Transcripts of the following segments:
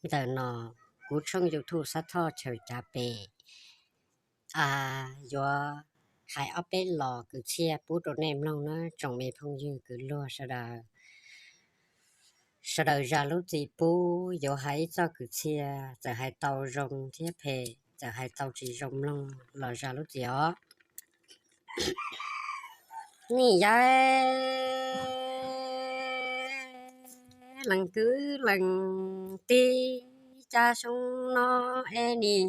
Ntawm no kuv tshooj YouTube Xab Thoj Chaw Cav Pem yuav hais ob peb los kwv txhiaj pub rau nej mloog na tsoom me phooj ywg kwv luag sawv daws. Sawv daws zam lub txim pub, yuav hais ib txoj kwv txhiaj txawm hais tau zoo thiab phem, txawm hais tau tsis zoo mloog los zam lub txim os. Nim yog leej kwv leej tij, cas xyoo no es nim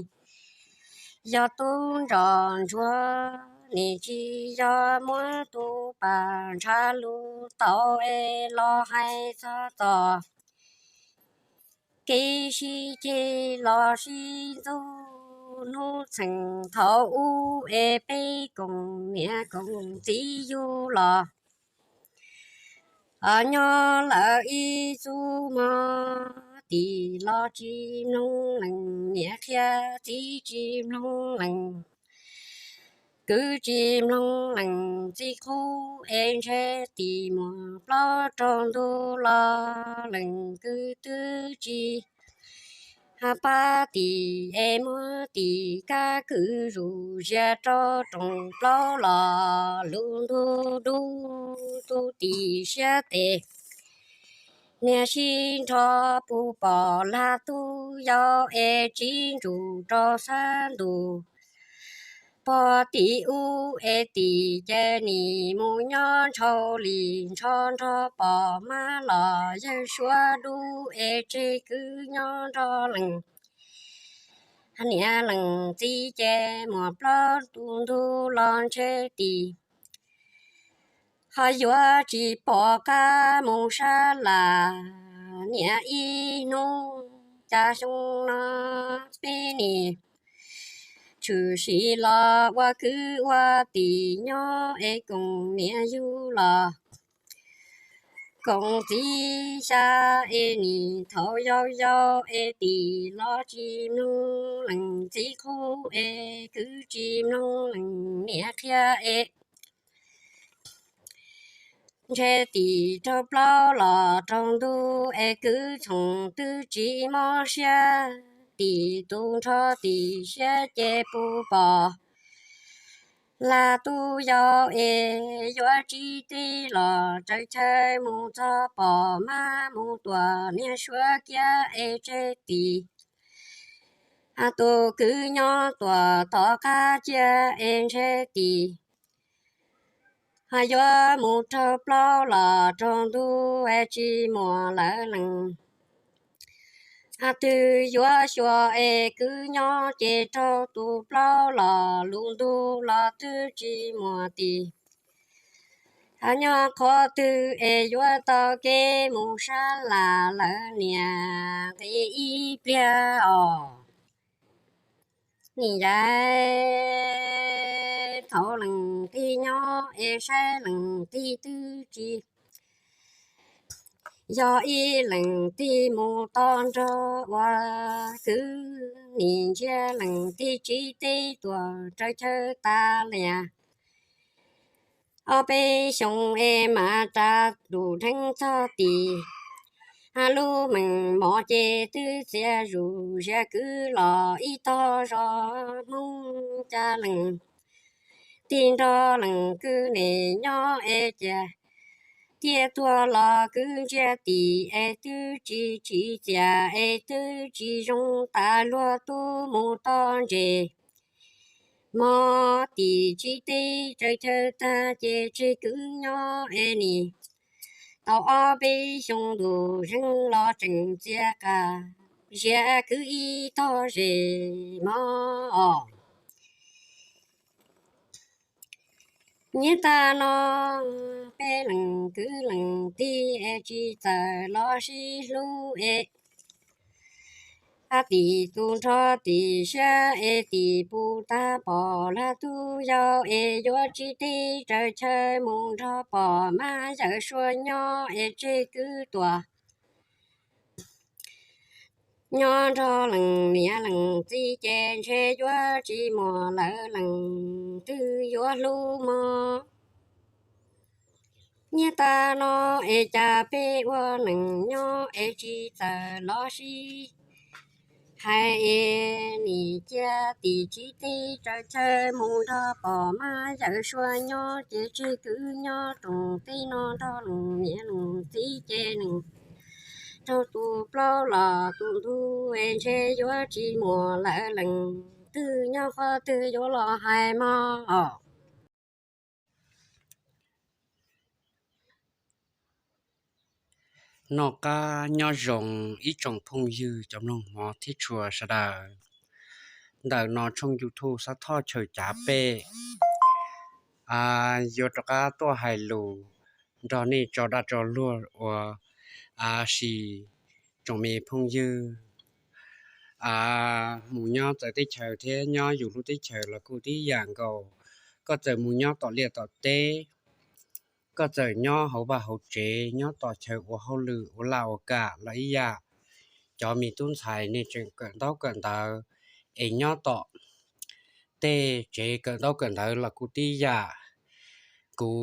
yog tub ntsoj ntsuag, nim tsis yog muab tus pas ntshav lus tau es los hais txog txoj kev sib ceg los sib ntxub hnub txheej thaum ub es peb koom niam koom txiv yug los nyob lawm ib txuj hmo, tim los tsis mloog leej niam qhia, txiv tsis mloog leej kwv, tsis mloog leej txiv qhuab es ntshe tim muaj plaub rau ntug los leej kwv twb tsis pab tim es muab tim kab kwv zuj zus rau rooj plaub los lub ntuj dub, tus tim siab tes niam sib nrho puv pom lag tub yau es tsis ntsum rau sab ntuj. Pog tim ub es tim ces nim mus nyob ntshaus li ntsho nrog pom mab los yawg suav dub es tseg kwv nyob nrog leej niam leej txiv ces muaj plaub tus ntug los ntshe tim ho yuav tsis pom qab mus sab las niam ib hnub. Cas xyoo no peb nim tshwm sim los ua kwv ua tim nyob es koom niam yug los koom txiv xya es nim thaum yau yau es tim los tsis mloog leej txiv qhuab es kwv tsis mloog leej niam qhia es ntshe tim rau plaub los rau ntug es kwv txhoov twb tsis mob siab, tim tus nrho tim siab ces puv pom lag tub yau es yuav tsis teb los tsaws chaw mus txog pom mab mus tuam niam suav kiab es tseg tim tus kwv nyob tuam tom qab ciaj es ntshe tim ho yuav mus raug plaub los raug ntug es tsis muaj lawv leej twg yuav xyuas es kwv nyob ces raug tus plaub los lub ntug los twb tsis muaj tim ho nyob qhov twg es yuav tau kev mus sab las lawv niam nqe ib pliag os. Nim yog thaum leej twg nyob es saib leej twg twb tsis yog ib leej twg mus tau nrog ua kwv, nim ntsia leej twg tsis teb tuam raws chaw tas lias. Ob peb xyoo es mas ras lus dheev txog tim lub meej mom ces twb txias zus zias kwv los ib tog zos Hmoob. Cas leej twg nrog leej kwv nim nyob es cia tiaj tuag los kwv ntsia tim es twb tsis tsim txias es twb tsis zoo tas luag tub mus toj ntses. Hmo tim tsis teb raws chaw tag ces tseg kwv nyob es nim tau ob peb xyoo ntus zeeg los tseem txias qas zias kwv ib tog zes mog os. Nyob tag no peb leej kwv leej tij es tsis txawj los sib hlub es hab tim tus nrho tim siab es tim puv tag pom lag tub yau es yuav tsis teb raws chaw mus nrog pom mab yawm suav nyob es tseg kwv tuam nyob nrog leej niam leej txiv ces ntshe yuav tsis muaj lawv leej twg yuav hlub mog. Nyob tag no es cas peb ua neej nyob es tsis txawj los sib Hais es nim cia tim tsis teb raws chaw mus nrog pom mab yawm suav nyob ces tseg kwv nyob roos teb no nrog lus niam lus txiv ces nws raug tus plaub los tus ntug es ntshe yuav tsis muaj lawm leej twg nyob qhov twg yuav los hais mog. Noj qab nyob zoo ib tsoom phooj ywg cov mloog hmov thiab tshua sawv daws. Ntawm no tshooj YouTube Xab Thoj Chaw Cav Pej yuav rov qab tuaj hais lus nrog nej tso dag tso luag ua si tsoom me phooj ywg. Mus nyob txawv teb chaws thiab nyob yus lub teb chaws los kuj tib yam nkaus. Koj txawm mus nyob tom liaj tom teb, koj txawm nyob hauv vaj hauv tsev, nyob tom chaw ua hauj lwm ua laj ua kam los ib yam. Cov me tub ntxhais nej tseem kawm ntaub kawm ntawv es nyob tom tej tsev kawm ntaub kawm ntawv los kuj tib yam. Kuv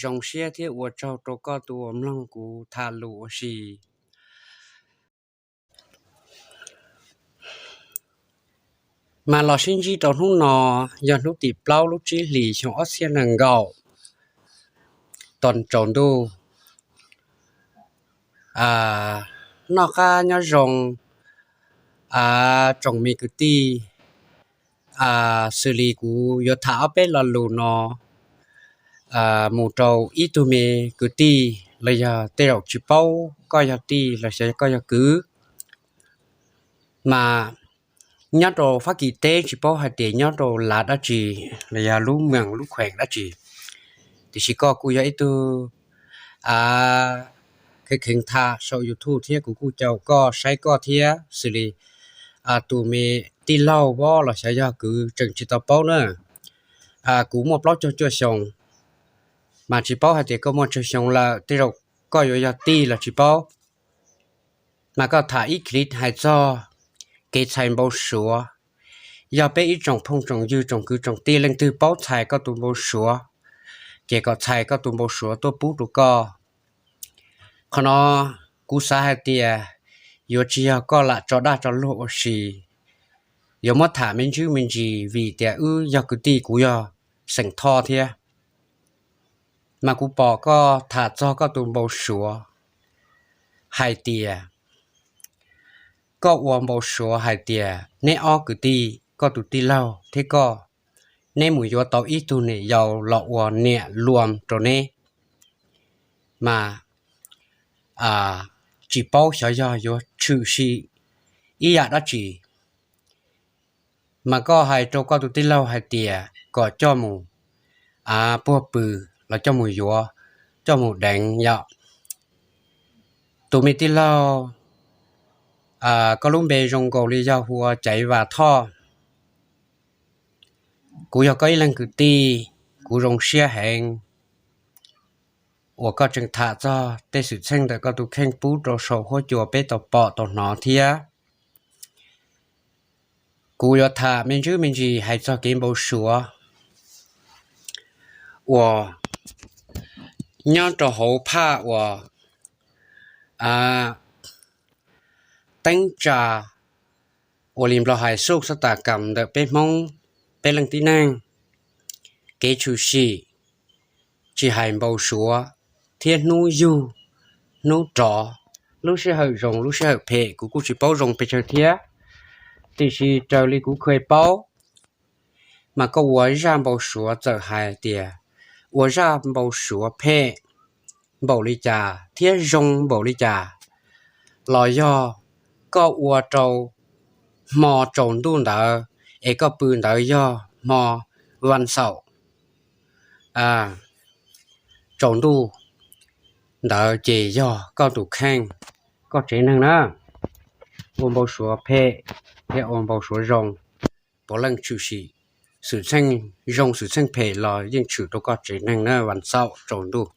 zoo siab thiab ua tsaug rau koj tus uas mloog kuv tham lus ua si. Mas los sib ntsib rau hnub no yog hnub tim plaub lub tsib hlis xyoo ob txhiab nees nkaum, tag tsaus ntuj. Noj qab nyob zoo tsoom me kwv tij, xws li kuv yuav tham ob peb lo lus no mus rau ib tug me kwv tij los yog tej zaum tsis paub koj yog tij los xyov koj yog kwv. Mas nyob rau Fab Kis teb tsis paub hais tias nyob rau lav dab tsi los yog lub moos lub khuees dab tsi, tiam sis koj kuj yog ib tug kheev kheev tham saum YouTube thiab kuv kuj caum koj saib koj thiab, xws li tus me tij laug vab los xyov yog kwv tseem tsis tau paub na. Kuv muaj plaub caug cuaj xyoo, mas tsis paub hais tias koj muaj tsawg xyoo lawm, tej zaum koj yuav yog tij los tsis paub. Mas koj tham ib clip hais txog kev txhais npau suav. Yog peb ib tsoom phooj tsoom ywg tsoom kwv tsoom tij leej twg paub txhais koj tus npau suav, ces kom txhais koj tus npau suav tuaj pub rau koj. Qhov no kuv xav hais tias yuav tsis yog koj lam tso dag tso luag ua si, yuav muab tham me ntsis me ntsis vim tias wb yog kwv tij, kuv yog xeem Thoj thiab. Mas kuv pom koj tham txog koj tus npau suav hais tias, koj ua npau suav hais tias neb ob kwv tij, koj tus tij laug thiab koj, neb mus yuav tau ib tug niam yau los ua niam luam rau neb, mas tsis paub xyov yog yuav tshwm sim ib yam dab tsi. Mas koj hais rau koj tus tij laug hais tias kom coj mus puag pw los coj mus yuav, coj mus deev yom. Tus me tij laug, koj lub npe zoo nkaus li yog hu ua Caiv Vas Thoj. Kuv yog koj ib leeg kwv tij, kuv zoo siab heev uas koj tseem tham txog tej xwm txheej ntawm koj tus kheej pub rau saum huab cua peb tau pom tau hnov thiab. Kuv yuav tham me ntsis me ntsis hais txog kev npau suav uas nyob rau hauv phaj uas teeb tsa, ua li Nplog hais xub xab tas kam ntawm peb Hmoob, peb leej tib neeg, kev tshwm sim, tsis hais npau suav thiab hnub yug hnub rov, lub sij hawm zoo lub sij hawm phem kuv kuj tsis paub zoo pes tsawg thiab, tiam sis raws li kuv kheev paub, mas koj ua zaj npau suav txawm hais tias ua zaj npau suav phem npaum li cas thiab zoo npaum li cas, los yog koj ua rau hmo tsaus ntuj ntawd es koj pw ntawd yog hmo vas xaum tsaus ntuj ntawd ces yog koj tus kheej, koj tsev neeg na, ua npau suav phem thiab ua npau suav zoo, puav leej tshwm sim, xwm txheej zoo xwm txheej phem los yeej tshwm rau koj tsev neeg na, vas xaum tsaus ntuj.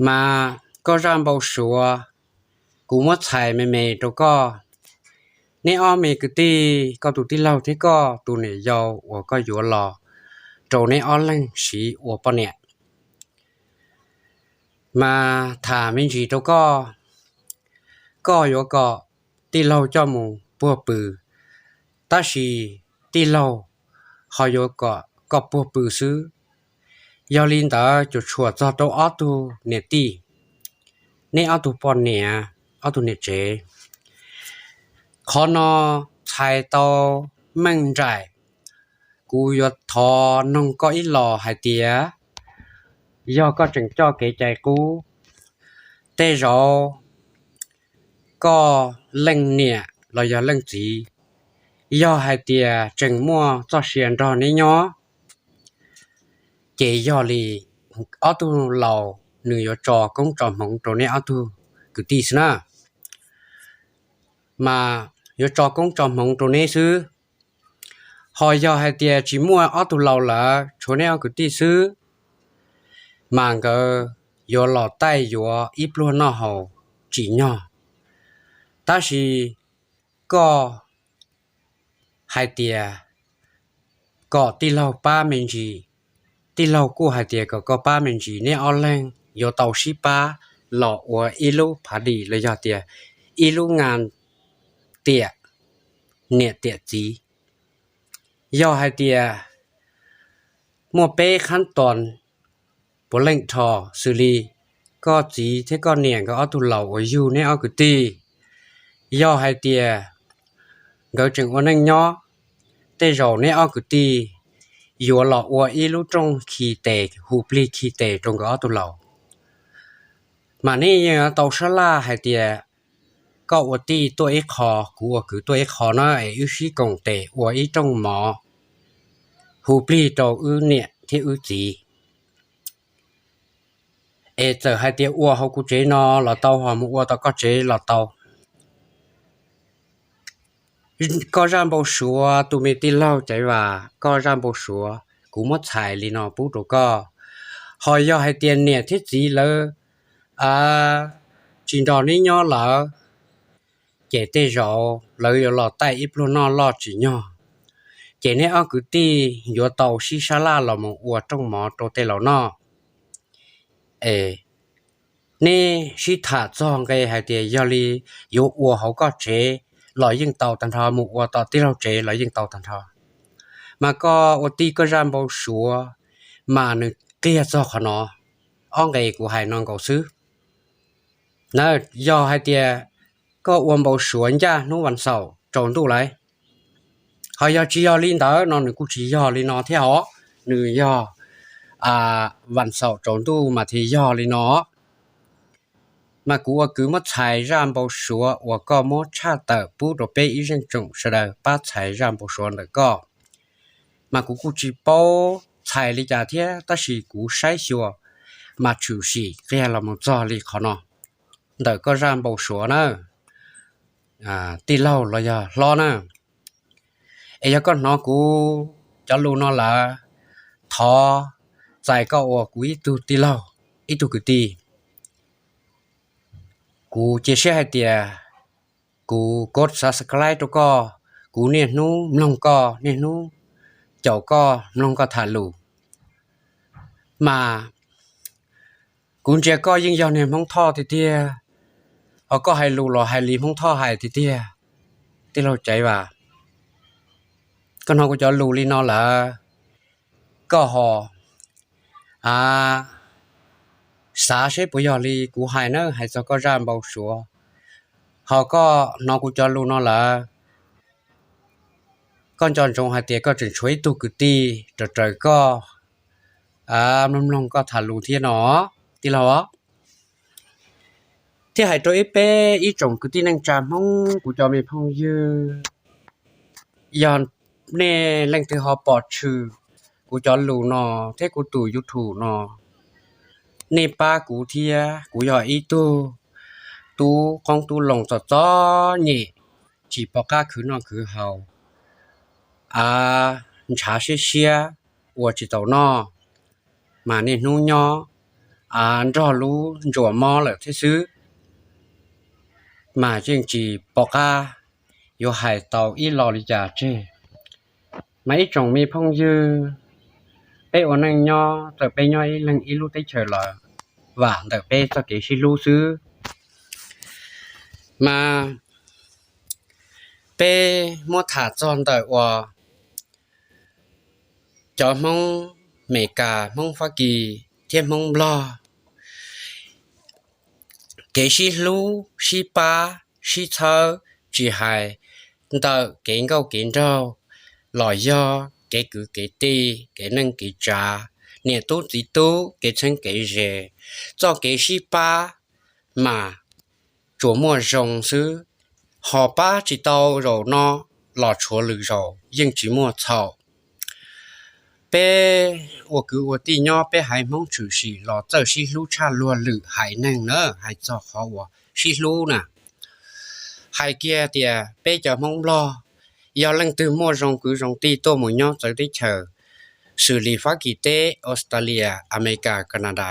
Mas koj zaj npau suav, kuv muab txhais me me rau koj. Neb ob me kwv tij, koj tus tij laug thiab koj tus niam yau uas koj yuav los rau neb ob leeg siv ua poj niam. Mas tham me ntsis rau koj, koj yuav kom tij laug coj mus puag pw, tab sis tij laug ho yuav kom koj puag pw xwb. Yog li ntawd cuam tshuam txog rau ob tug niam tij, neb ob tug poj niam, ob tug niam tsev, qhov no txhais tau meej nraim. Kuv yuav thov noog koj ib los hais tias, yog koj tseem coj kev cai qub, tej zaum koj leej niam los yog leej txiv, yog hais tias tseem muaj txoj sia nrog neb nyob, ces yog li ob tug laus nws yuav tso koob tso hmoov rau neb ob tug kwv tij xwb na. Mas yuav tso koob tso hmoov rau neb xwb. Ho yog hais tias tsis muaj ob tug laus lawm, tshuav neb ob kwv tij xwb, mas nkawd yuav los taij yuav ib pluag noj haus tsim nyog. Tab sis koj hais tias kom tij laug pab me ntsis, tij laug kuj hais tias kom koj pab me ntsis, neb ob leeg yuav tau sib pab los ua ib lub phav dim los yog tias ib lub ngas tiam niam tiam txiv. Yog hais tias muaj peb khab toos puav leej dhos xws li koj txiv thiab koj niam nkawd ob tug laus uas yug neb ob kwv tij, yog hais tias nkawd tseem ua neej nyob, tej zaum neb ob kwv tij yuav los ua ib lub rooj khi tes, hu plig khi tes rau nkawd ob tug laus. Mas neb yeej tau sab laj hais tias koj ua tij tuaj ib qho, kuv ua kwv tuaj ib qho na, es wb sib koom tes ua ib rooj mov, hu plig rau wb niam thiab wb txiv. Es txawm hais tias ua hauv kuv tsev no los tau, ho mus ua tom koj tsev los tau. Koj zaj npau suav, tus me tij laug Caiv Vas, koj zaj npau suav kuv muab txhais li no pub rau koj. Ho yog hais tias niam thiab txiv lawv tsis nrog neb nyob lawm, ces tej zaum lawv yuav los taij ib pluag noj loj tsim nyog, ces neb ob kwv tij yuav tau sib sab laj los mus ua rooj mov rau tej laus noj. Es neb sib tham txog nqe hais tias yog li yuav ua hauv koj tsev los yeej tau tag nrho, mus ua tom tij laug tsev los yeej tau tag nrho. Mas koj ua tij koj zaj npau suav mas nws qhia txog qhov no, ob nqe kuv hais no nkaus xwb. Na, yog hais tias koj ua npau suav ncaj hnub vas xaum tsaus ntuj lawm, ho yog tsis yog li ntawd no nws kuj tsis yog li no thiab os. Nws yog vas xaum tsaus ntuj mas thiaj yog li no. Mas kuv ua kwv muab txhais zaj npau suav uas koj muab tshaj tawm pub rau peb ib zeej tsoom sawv daws pab txhais zaj npau suav ntawm koj. Mas kuv kuj tsis paub txhais li cas thiab, tab sis kuv saib xyuas mas tshwm sim qhia los mus txog li qhov no ntawm koj zaj npau suav na, tij laug los yog hlob na. Es yog koj hnov kuv cov lus no lawm, thov txais koj ua kuv ib tug tij laug, ib tug kwv tij. Kuv cia siab hais tias kuv kov subscribe rau koj, kuv niaj hnub mloog koj, niaj hnub caum koj mloog koj tham lus. Mas kuv ntsia koj yeej yog niag Hmoob Thoj tiag tiag, ho koj hais lus los hais li Hmoob Thoj hais tiag tiag. Tij laug Caiv Vas, koj hnov kuv cov lus li no lawm, koj ho xav seb puas yog li kuv hais na, hais txog koj zaj npau suav. Ho koj hnov kuv cov lus no lawm, koj nco ntsoov hais tias koj tseem tshuav ib tug kwv tij raws raws koj mloog mloog koj tham lus thiab no, tij laug. Thiab hais rau ib peb ib tsoom kwv tij neej tsa Hmoob, kuv cov me phooj ywg, yog nej leej twg ho pom tshwm kuv cov lus no thiab kuv tus YouTube no, nej pab kuv thiab. Kuv yog ib tug tub qoob tub loo txom txom nyem, tsis pom qab khwv noj khwv haus, a, ntshav siab siab ua tsis taus noj, mas niaj hnub nyob nrog lub ntsuas mob lawm thiab xwb, mas yeej tsis pom qab yuav hais tau ib lo li cas tseg. Mas ib tsoom me phooj ywg, peb ua neej nyob txawm peb nyob ib leeg ib lub teb chaws los vam ntawm peb txoj kev sib hlub xwb. Mas Peb muab tham txog ntawm uas cov Hmoob Meskas, Hmoob Fab Kis thiab Hmoob Nplog, kev sib hlub sib pab sib txhawb, tsis hais ntawm kev nkauj kev nraug los yog kev kwv kev tij, kev neej kev tsav, niam tub txiv tub, kev txheeb kev ze, txoj kev sib pab mas tsuas muaj zoo xwb. Ho pab tsis tau zaum no los tshuav lwm zaus yeej tsis muaj txhaum. Peb ua kwv ua tij nyob peb haiv Hmoob tshwm sim los txawj sib hlub tshaj luag lwm haiv neeg na. Hais txog qhov uas sib hlub na, hais kiag tias peb cov Hmoob Nplog, yog leej twg muaj zoo kwv zoo tij tuaj mus nyob txawv teb chaws xws li Fab Kis teb, Australia, America, Canada,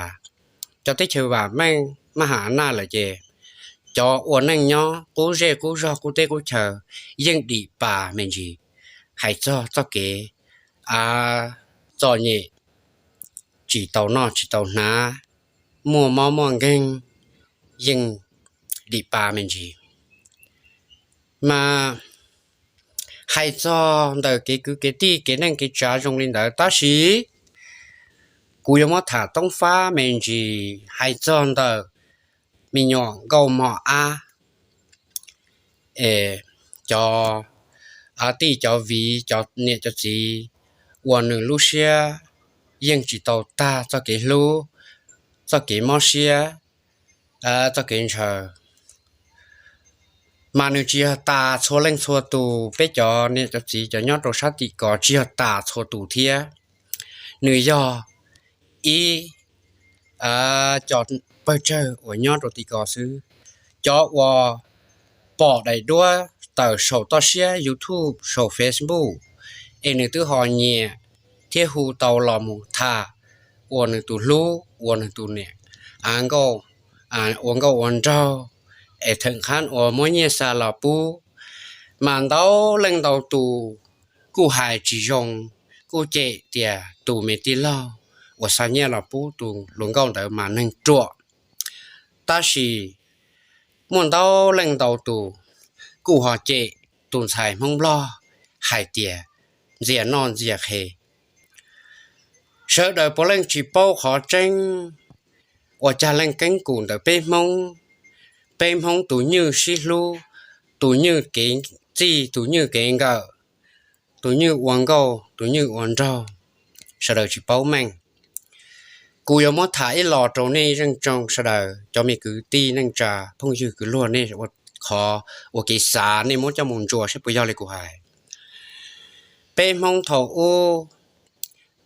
cov teb chaws vam meej maj ham naj lawm ces cov ua neej nyob qub zej qub zog qub teb qub chaw yeej dim pas me ntsis. Hais txog txoj kev txom nyem, tsis tau noj tsis tau hnav, muaj mob muaj nkeeg, yeej dim pas me ntsis. Mas hais txog ntawm kev kwv kev tij kev neej kev tsav zoo li ntawd tab sis kuv yuav muab tham toob fab me ntsis hais txog ntawm me nyuam nkauj mos ab, es cov tij cov viv cov niam cov txiv uas nws lub siab yeej tsis tau tag txoj kev hlub, txoj kev mob siab, txoj kev ntshaw. Mas nws tsis yog tas txhua leej txhua tus, peb cov niam cov txiv cov nyob rau sab tim ko tsis yog tas txhua tus thiab. Nws yog ib cov pawg tsawg uas nyob rau tim ko xwb. Cov uas pom daim duab tawm saum toj siab YouTube, saum Facebook, es nws twb ho nyiam thiab hu tau los mus tham ua nws tus hlub, ua nws tus niam, nkauj, ua nkauj ua nraug, es theem qhab uas muab nyiaj xa los pub. Mas ntau leej ntau tus kuj hais tsis zoo, kuj cem tias tus me tij laug uas xa nyiaj los pub tus hluas nkauj ntawd mas neeg ruam. Tab sis muaj ntau leej ntau tus kuj ho cem tus ntxhais Hmoob Nplog hais tias ntxias noj ntxias qhe. Sawv daws puav leej tsis paub qhov tseeb uas cag leej keeb kum ntawm peb Hmoob. Peb Hmoob tus nywj sib hlub, tus nywj kev txij, tus nywj kev nkawm, tus nywj ua nkauj, tus nywj ua nraug, sawv daws tsis paub meej. Kuv yuav muab tham ib los rau nej zeej tsoom sawv daws, cov me kwv tij neej tsa phooj ywg kwv luag, nej ua qhov ua kev xav nej muab coj mus ntsuas saib puas yog li kuv hais. Peb Hmoob thaum ub,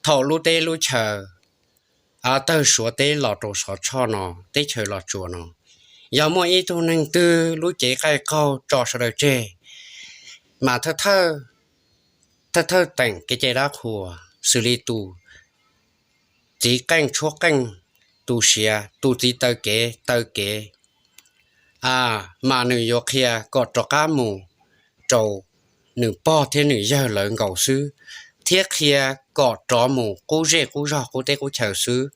thaum lub teb lub chaw, tawg Suav teb los rau Sov Tshoj no, teb chaws Los Tsuas no, yog muaj ib tug neeg twg lub cev qaij qaug tso sawv daws tseg, mas thawj thawj teem kev cai dab qhuas xws li tus txiv qeej tshuab qeej, tus siav, tus txiv taw kev taw kev, mas nws yuav qhia kom rov qab mus rau nws pog thiab nws yawg lawv nkaus xwb, thiab qhia kom rov mus qub zej qub zog qub teb qub chaw xwb.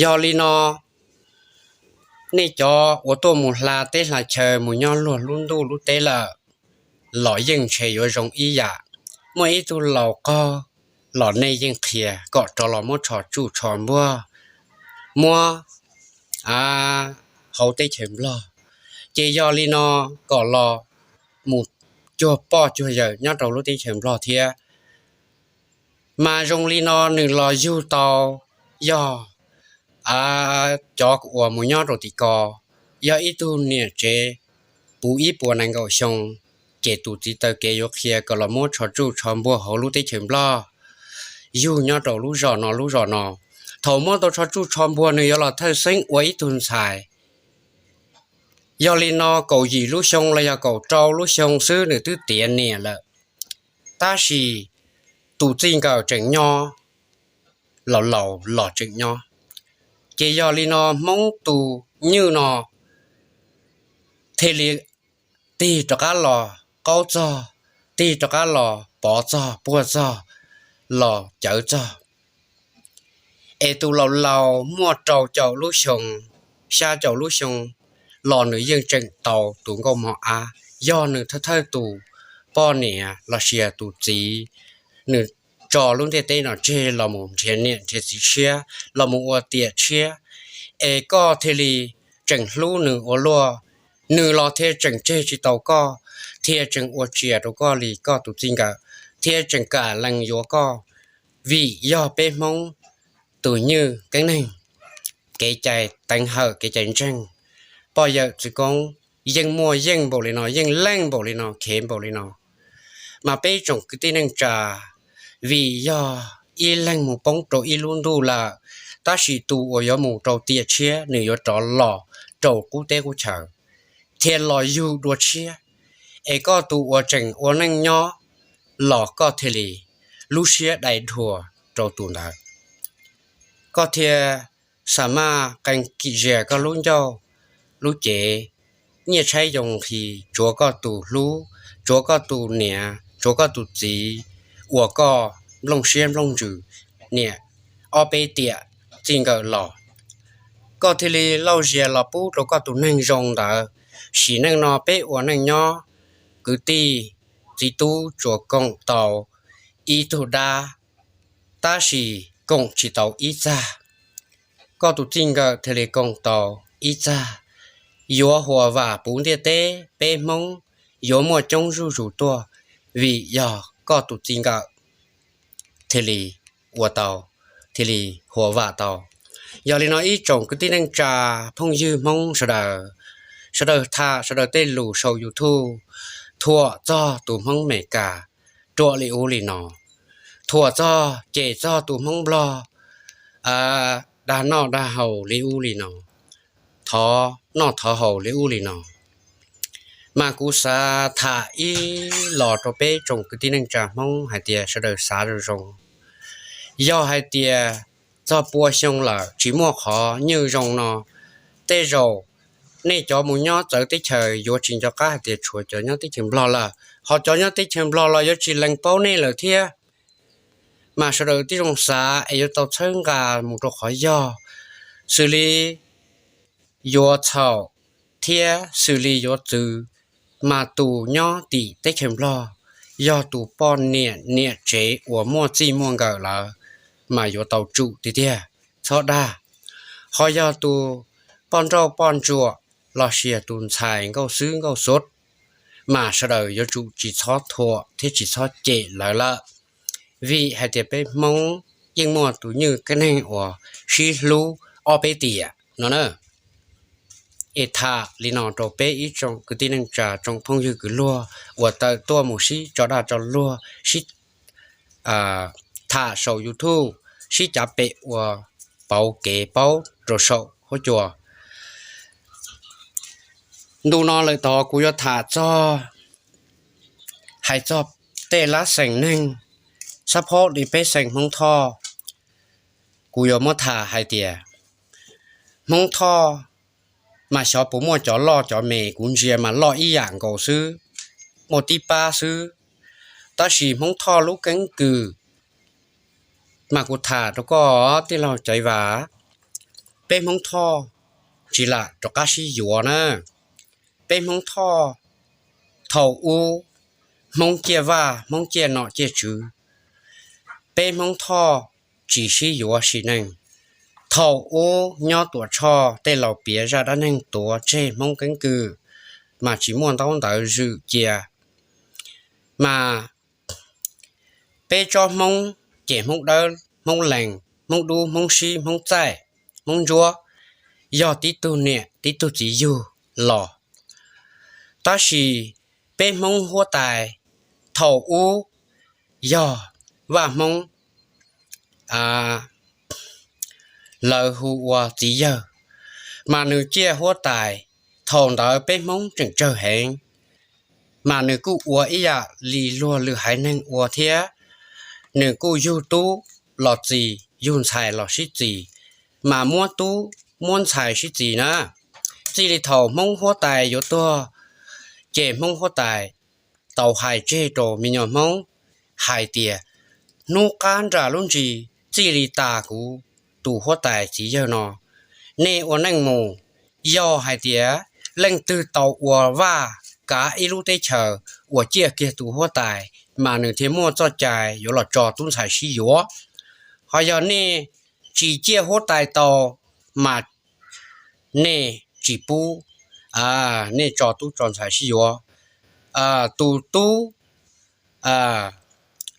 Yog li no, nej cov uas tuaj mus hla teb hla chaw mus nyob luag lub ntuj lub teb lawm los yeej ntshe yuav zoo ib yam. Muaj ib tug laus qaug los nej yeej qhia kom rov los muab tsho tsuj tsho npuag, muab hauv teb chaws Nplog. Ces yog li no, kom los mus cuag poj cuag yawm nyob rau lub teb chaws Nplog thiab. Mas zoo li no nws los yug tau, yog cov uas mus nyob rau tim ko, yog ib tug niam tsev puv ib puas nees nkaum xyoo, ces tus txiv taw kev yuav qhia kom los muab tsho tsuj tsho npuag hauv lub teb chaws Nplog, yug nyob rau lub zos no lub zos no. Thaum muab tau tsho tsuj tsho npuag nws yuav los thawj xeeb ua ib tug ntxhais. Yog li no kaum yim lub xyoo los yog kaum rau lub xyoo xwb nws twb tiav niam lawm. Tab sis tus txij nkawm tseem nyob, laus laus los tseem nyob. Ces yog li no Hmoob tus nywj no thiaj li tig rov qab los qaub txog, tig rov qab los pov txog puag txog, los cawv txog. Es tus laus laus muaj rau caum lub xyoo, xya caum lub xyoo los nws yeej tseem tau tus nkauj mos ab, yog nws thawj thawj tus poj niam los sis yog tus txiv, nws tso lub ntiaj teb no tseg los mus nrhiav niam nrhiav txiv tshiab, los mus ua tiam tshiab, es koj thiaj li tseem hlub nws ua luaj, nws los thiaj tseem tseg tsis tau koj, thiaj tseem ua tsias rau koj li koj tus txij nkawm, thiaj tseem kam lees yuav koj. Vim yog peb Hmoob tus nywj keeb neeg, kev cai teev hawm kev cai ntseeg, poj yawm txwv koob yeej muaj yeej npaum li no, yeej leej npaum li no, khev npaum li no. Mas peb tsoom kwv tij neej tsa, vim yog ib leeg mus poob rau ib lub ntuj lawm, tab sis tus uas yuav mus rau tiam tshiab nws yuav rov los rau qub teb qub chaw, thiaj los yug dua tshiab. Es koj tus uas tseem ua neej nyob los koj thiaj li lub siab dai dhuas rau tus ntawd, koj thiaj xa maj qee kim zias koj lub ncauj lub cev, nyiaj tshaib yoo nqhis, tsuav koj tus hlub, tsuav koj tus niam, tsuav koj tus txiv, uas koj nplooj siab nplooj ntsws niam ob peb tiam txij nkawm los, koj thiaj li lauj zias los pub rau koj tus neeg zoo ntawd. Sim neej no peb ua neej nyob, kwv tij txiv tub tsuas koom tau ib tug dab, tab sis koom tsis tau ib txaj. Koj tus txij nkawm thiaj li koom tau ib txaj, yuav huam vam puv ntiaj teb, peb Hmoob yuav muaj coob zuj zus tuaj, vim yog koj tus txij nkawm thiaj li ua tau, thiaj li huam vam tau. Yog li no ib tsoom kwv tij neej tsa phooj ywg Hmoob sawv daws, sawv daws tham sawv daws tej lus saum YouTube, thuam txog tus Hmoob Meskas ruam li ub li no, thuam txog cem txog tus Hmoob Nplog dag noj dag haus li ub li no, thov noj thov haus li ub li no. Mas kuv xav tham ib los rau peb tsoom kwv tij neej tsa Hmoob hais tias sawv daws xav zoo zoo. Yog hais tias txog pua xyoo lawm tsis muaj qhov nywj zoo no, tej zaum nej cov mus nyob txawv teb chaws yuav tsis nco qab hais tias tshuav cov nyob teb chaws Nplog lawm, ho cov nyob teb chaws Nplog los yuav tsis lees paub nej lawm thiab. Mas sawv daws tib zoo xav es yuav tau txhawb nqa mus rau qhov yog, xws li yuav txhaum thiab xws li yuav txwv, mas tus nyob tim teb chaws Nplog yog tus poj niam niam tsev uas muaj txij muaj nkawm lawm, mas yuav tau tsum tiag tiag, txhob dag. Ho yog tus poj nrauj poj ntsuam los sis tus ntxhais nkauj xwb nkauj xub, mas sawv daws yuav tsum tsis txhob thuam thiab tsis txhob cem lawv lawm, vim hais tias peb Hmoob yeej muaj tus nywj keeb neeg uas sib hlub ob peb tiam no na. Es tham li no rau peb ib tsoom kwv tij neej tsa tsoom phooj ywg kwv luag uas tawm tuaj mus sib tso dag tso luag, sib tham saum YouTube, sib cav pem ua pauv kev paub rau saum huab cua. Ntu no lawm tod kuv yuav tham txog, hais txog tej lab xeem neeg, xab phob li peb xeem Hmoob Thoj, kuv yuav muab tham hais tias Hmoob Thoj mas xyov puas muaj cov loj cov me, kuv ntsia mas loj ib yam nkaus xwb, muaj tib pab xwb. Tab sis Hmoob Thoj lub keeb kwm mas kuv tham rau koj tij laug Caiv Vas, peb Hmoob Thoj tsis lam rov qab sib yuav na. Peb Hmoob Thoj thaum ub Hmoob ciaj vaj Hmoob ciaj nom ciaj tswv, peb Hmoob Thoj tsis sib yuav sim neej. Thaum ub nyob Tuam Tshoj tej laus piav zaj dab neeg tuav tseg Hmoob keeb kwm, mas tsis muaj ntaub ntawv zwm cia, mas peb tsob Hmoob ces Hmoob Dawb, Hmoob Lees, Hmoob Dub, Hmoob Sib, Hmoob Txaij, Hmoob Ntsuab, yog tib tug niam tib tug txiv yug los. Tab sis peb Hmoob huab tais thaum ub yog Vaj Hmoob, lawv hu ua txiv yawg, mas nws ciaj huab tais. Thaum ntawd peb Hmoob tseem tsawg heev, mas nws kuj ua ib yam li luag lwm haiv neeg ua thiab. Nws kuj yug tub los txis, yug ntxhais los sib txis, mas muab tub muab ntxhais sib txis na. Txij li thaum Hmoob huab tais yuav tuag, ces Hmoob huab tais tau hais tseg rau me nyuam Hmoob hais tias, hnub qab nram lub ntsis txij li tas kuv tus huab tais txiv yawg no, nej ua neej mus, yog hais tias leej twg tau ua vaj kav ib lub teb chaws uas ciaj kiag tus huab tais, mas nws thiaj muaj txoj cai yuav los tso tub ntxhais sib yuav. Ho yog nej tsis ciaj huab tais tau, mas nej tsis pub, nej tso tub tso ntxhais sib yuav. Tus tub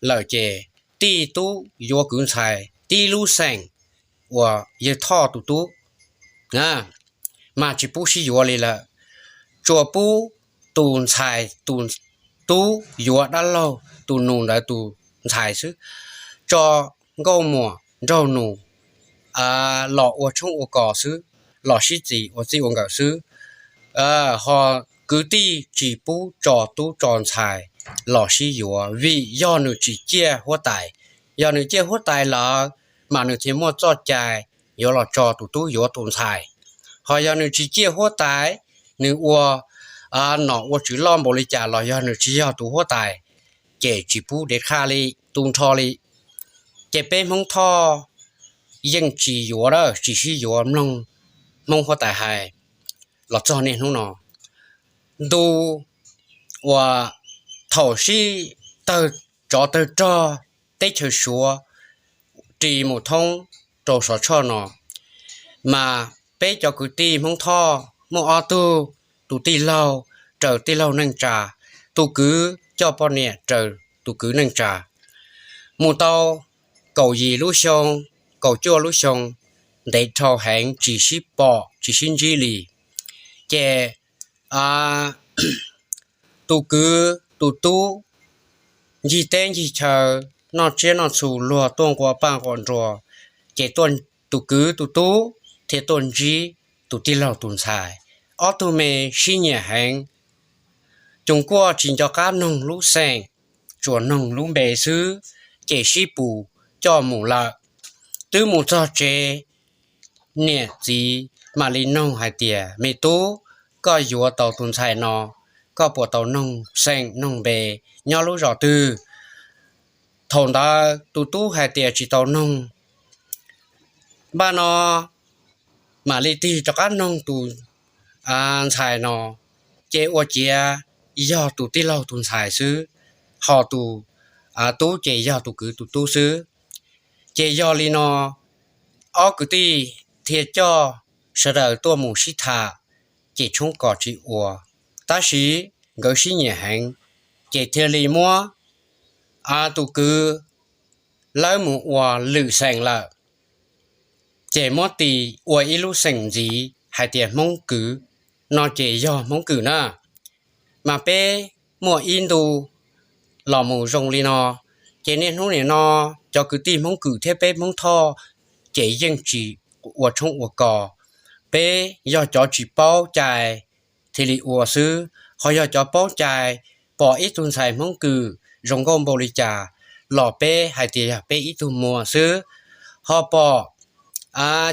lawm ces tij tub yuav kwv ntxhais tib lub xeem uas yawg Thoj tus tub, mas tsis pub sib yuav li lawm. Tsuas pub tus ntxhais tus tub yuav dab laug tus nus ntawd tus ntxhais xwb, tso nkauj muam nraug nus los ua tshoob ua kos xwb, los sib txis ua txij ua nkawm xwb. Ho kwv tij tsis pub tso tub tso ntxhais los sib yuav vim yog nws tsis ciaj huab tais. Yog nws ciaj huab tais lawm, mas nws thiaj muaj txoj cai yuav los tso tus tub yuav tus ntxhais. Ho yog nws tsis ciaj huab tais, nws ua nom ua tswv loj npaum li cas los yog nws tsis yog tus huab tais, ces tsis pub dev qha li, tu nrho li. Ces peb Hmoob Thoj yeej tsis yuav, tsis sib yuav mloog Hmoob huab tais hais los txog niaj hnub no. Ntu uas thaum sib tawg tsov tawg rog teb chaws Suav ris mus thoob rau Sov Tshoj no, mas peb cov kwv tij Hmoob Thoj muaj ob tug, tus tij laug raws tij laug neej tsa, tus kwv coj poj niam raws tus kwv neej tsa. Mus tau kaum yim lub xyoo, kaum cuaj lub xyoo, ntev dhau heev tsis sib pom tsis sib ntsib li. Ces tus kwv tus tub ncig teb ncig chaw, noj tsiab noj txhu, luag tuaj nqua paj nqua nruas, ces tus kwv tus tub thiaj tuaj ntsib tus tij laug tus ntxhais. Ob tug me sib nyiam heev, Coom Kuaj tsis nco qab noog lub xeem, tsuas noog lub npe xwb, ces sib pus coj mus lawm. Twb mus txog tsev, niam txiv mam li noog hais tias, me tub, koj yuav tau tus ntxhais no, koj puas tau noog xeem noog npe, nyob lub zos twg? Thaum ntawd tus tub hais tias tsis tau noog. Npaj no mam li tig rov qab noog tus ntxhais no, ces ua ciav yog tus tij laug tus ntxhais xwb, ho tus tub ces yog tus kwv tus tub xwb. Ces yog li no, ob kwv tij thiaj coj sawv daws tuaj mus sib tham, ces tshoob kos tsis ua. Tab sis nkawd sib nyiam heev, ces thiaj li muab tus kwv lawb mus ua lwm xeem lawm, ces muab tis ua ib lub xeem ntxiv hais tias Hmoob Kwm no, ces yog Hmoob Kwm na. Mas peb muaj ib ntu los mus zoo li no, ces niaj hnub nim no cov kwv tij Hmoob Kwm thiab peb Hmoob Thoj ces yeej tsis ua tshoob ua kos. Peb yog cov tsis paub cai thiaj li ua xwb, ho yog cov paub cai, pom ib tug ntxhais Hmoob Kwm zoo nkauj npaum li cas los peb hais tias yog peb ib tug muam xwb. Ho pom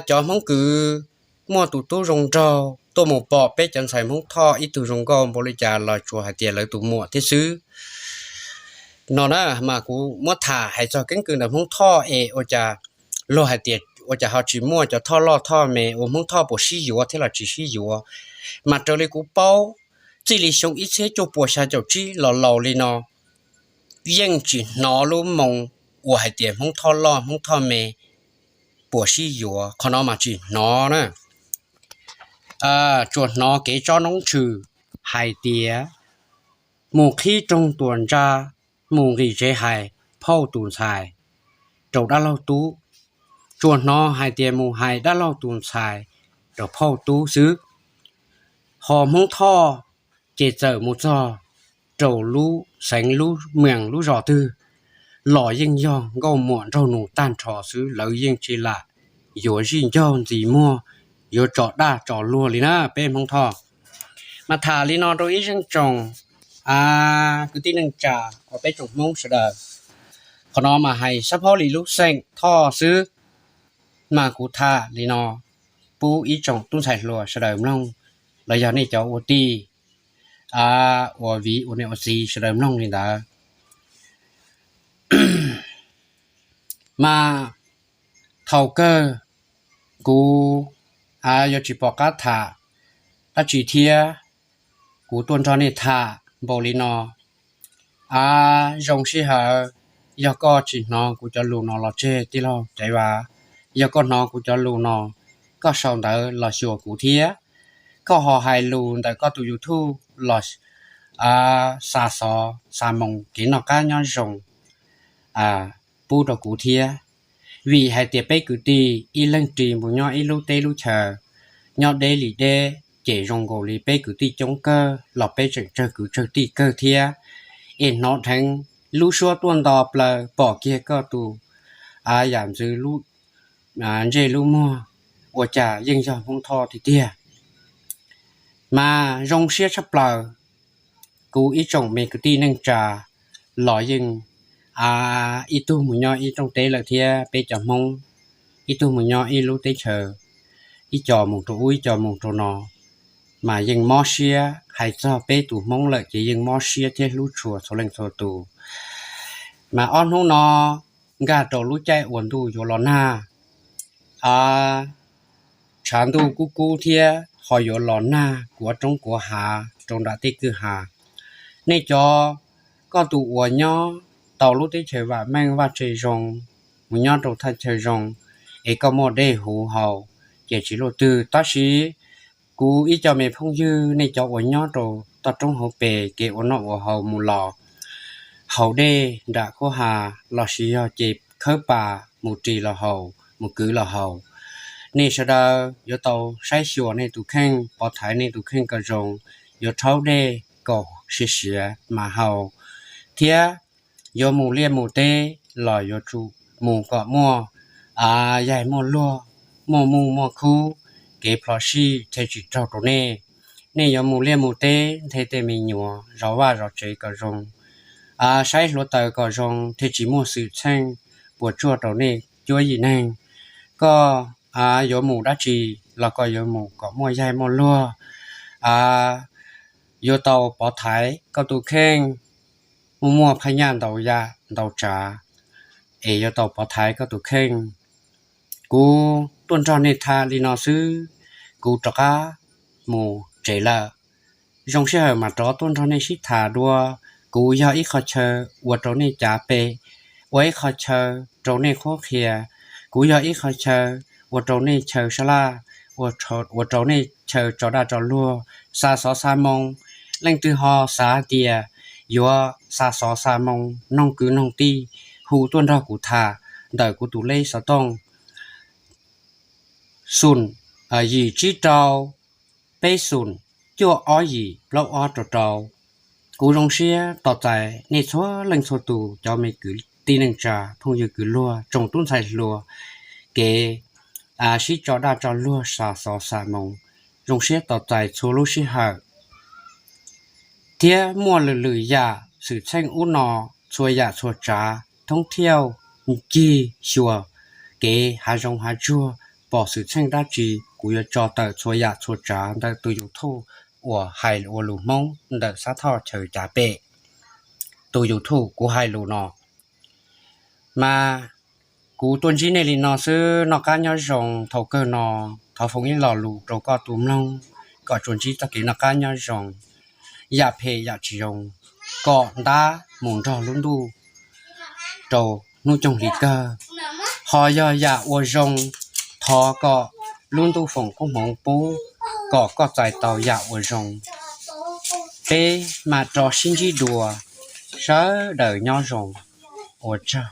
cov Hmoob Kwm muaj tus tub zoo nraug tuaj mus pom peb cov ntxhais Hmoob Thoj ib tug zoo nkauj npaum li cas los tsuas hais tias lawv tus muam thiab xwb. No na, mas kuv muab tham hais txog keeb kwm ntawm Hmoob Thoj es ua cas luag hais tias ua cas ho tsis muaj cov Thoj loj Thoj me, ua Hmoob Thoj puas sib yuav thiab los tsis sib yuav. Mas raws li kuv paub, txij li xyoo ib txhiab cuaj puas xya caum tsib los laus li no, yeej tsis hnov lub moo uas hais tias Hmoob Thoj loj Hmoob Thoj me puas sib yuav, qhov no mas tsis hnov na. Tsuas hnov kev tsob noob tshwm hais tias mus qhib rooj tuam ntsa, mus nqis tsev hais phauj tus ntxhais rau dab laug tub. Tsuas hnov hais tias mus hais dab laug tus ntxhais rau phauj tub xwb. Ho Hmoob Thoj ces txawm mus txog rau lub xeev lub mees lub zos twg los yeej yog nkauj muam nraug nus tag nrho xwb, lawv yeej tsis lam yuav zij ncaug ntxis muag, yuav tso daj tso luag li na peb Hmoob Thoj. Mas tham li no rau ib zeej tsoom kwv tij neej tsa uas peb tsoom Hmoob sawv daws. Qhov no mas hais sab phaub li lub xeem Thoj xwb, mas kuv tham li no pub ib tsoom tub ntxhais hluas sawv daws mloog, los yog nej cov ua tij, ua viv ua niam ua txiv sawv daws mloog li ntawd. Mas thaum kawg kuv yuav tsis pom qab tham dab tsi thiab, kuv tuaj nrog nej tham npaum li no. A, zoo sij hawm, yog koj tsis hnov kuv cov lus no los tseg tij laug Caiv Vas, yog koj hnov kuv cov lus no, koj sau ntawv los xyuas kuv thiab. Koj ho hais lus ntawm koj tus YouTube los xa xov xa moo kev noj qab nyob zoo pub rau kuv thiab. Vim hais tias peb kwv tij ib leeg ris mus nyob ib lub teb lub chaw, nyob deb li deb, ces zoo nkaus li peb kwv tij coob kawg los peb tseem tsawg kwv tsawg tij kawg thiab. Es hnov dheev lub suab tuaj nto plaws pom kiag koj tus a yam ntxwv lub ntsej lub muag, ua cas yeej yog Hmoob Thoj tiag tiag. Mas zoo siab tshaj plaws, kuv ib tsoom me kwv tij neej tsa los yeej a ib tug mus nyob ib rooj teb lawm thiab peb cov Hmoob ib tug mus nyob ib lub teb chaws, ib co mus rau ub ib co mus rau no, mas yeej mob siab. Hais txog peb tus Hmoob lawm ces yeej mob siab thiab hlub tshua txhua leej txhua tus. Mas ob hnub no nkag rau lub caij uas ntuj yuav los nag, a, tshav ntuj kub kub thiab ho yuav los nag kuav roob kuav hav rau nram tej kwj ha. Nej cov, koj tus uas nyob tau lub teb chaws vam meej vaj tse zoo, mus nyob rau thaj chaw zoo, es koj muaj dej huv haus, ces tsis luaj twg. Tab sis kuv ib co me phooj ywg nej cov uas nyob rau toj roob hauv pes kev ua noj ua haus mus los, haus dej nram kwj ha lossis yog ces khawb pas mus ris los haus mus kwv los haus, nej sawv daws yuav tau saib xyuas nej tus kheej, pov thaiv nej tus kheej kom zoo, yuav rhaub dej kom siav siav mas haus, thiab yuav mus liaj mus teb los yuav tsum mus kom muaj yaig muaj luag, muaj muj muaj khub, kev plho sij thiaj tsis raug rau nej. Nej yuav mus liaj mus teb nthe tej me nyuam zov vaj zov tsev kom zoo, saib hluav taws kom zoo thiaj tsis muaj xwm txheej puas tsuaj rau nej cuab yim neeg. Koj yuav mus dab tsi los koj yuav mus kom muaj yaig muaj luag, yuav tau pov thaiv koj tus kheej, muaj muaj phaj nyaj ntau yam ntau tsav, es yuav tau pov thaiv koj tus kheej. Kuv tuaj nrog nej tham li no xwb, kuv rov qab mus tsev lawm. Zoo sij hawm mam rov tuaj nrog nej sib tham dua. Kuv yog ib qho chaw ua rau nej cav pem, ua ib qho chaw rau nej qhuab qhia, kuv yog ib qho chaw ua rau nej chaw sab laj, ua rau nej chaw tso daj tso luag, xa xov xa moo. Leej twg ho xav tias yuav xa xov xa moo noog kwv noog tij, hu tuaj nrog kuv tham ntawm kuv tus lej xov tooj xoom yim tsib rau peb xoom cuaj ob yim plaub ob rau rau. Kuv zoo siab tos txais nej txhua leej txhua tus cov me kwv tij neej tsa phooj ywg kwv luag tsoom tub ntxhais hluas kev sib tso daj tso luag xa xov xa moo. Zoo siab tos txais txhua lub sij hawm thiab muaj lwm lwm yam xwm txheej ub no, txhua yam txhua tsav thoob thiauj ncig xyuas kev hav zoov hav tsuag, pom xwm txheej dab tsi kuv yuav tso tawm txhua yam txhua tsav ntawm tus YouTube uas hais ua lus Hmoob ntawm Xab Thoj chaw cav pem. Tus YouTube kuv hais lus no mas kuv tuaj ntsib nej li no xwb, noj qab nyob zoo. Thaum kawg no thov foom ib lo lus rau koj tus mloog kom tsuas ntsib txoj kev noj qab nyob zoo. Yam phem yam tsis zoo kom ntab mus nrog lub ntuj rau hnub coog hli kawg. Ho yog yam ua zoo, thov kom lub ntuj foom koob hmoov pub kom koj txais tau yam ua zoo. Peb mam rov sib ntsib dua, sawv daws nyob zoo, ua tsaug.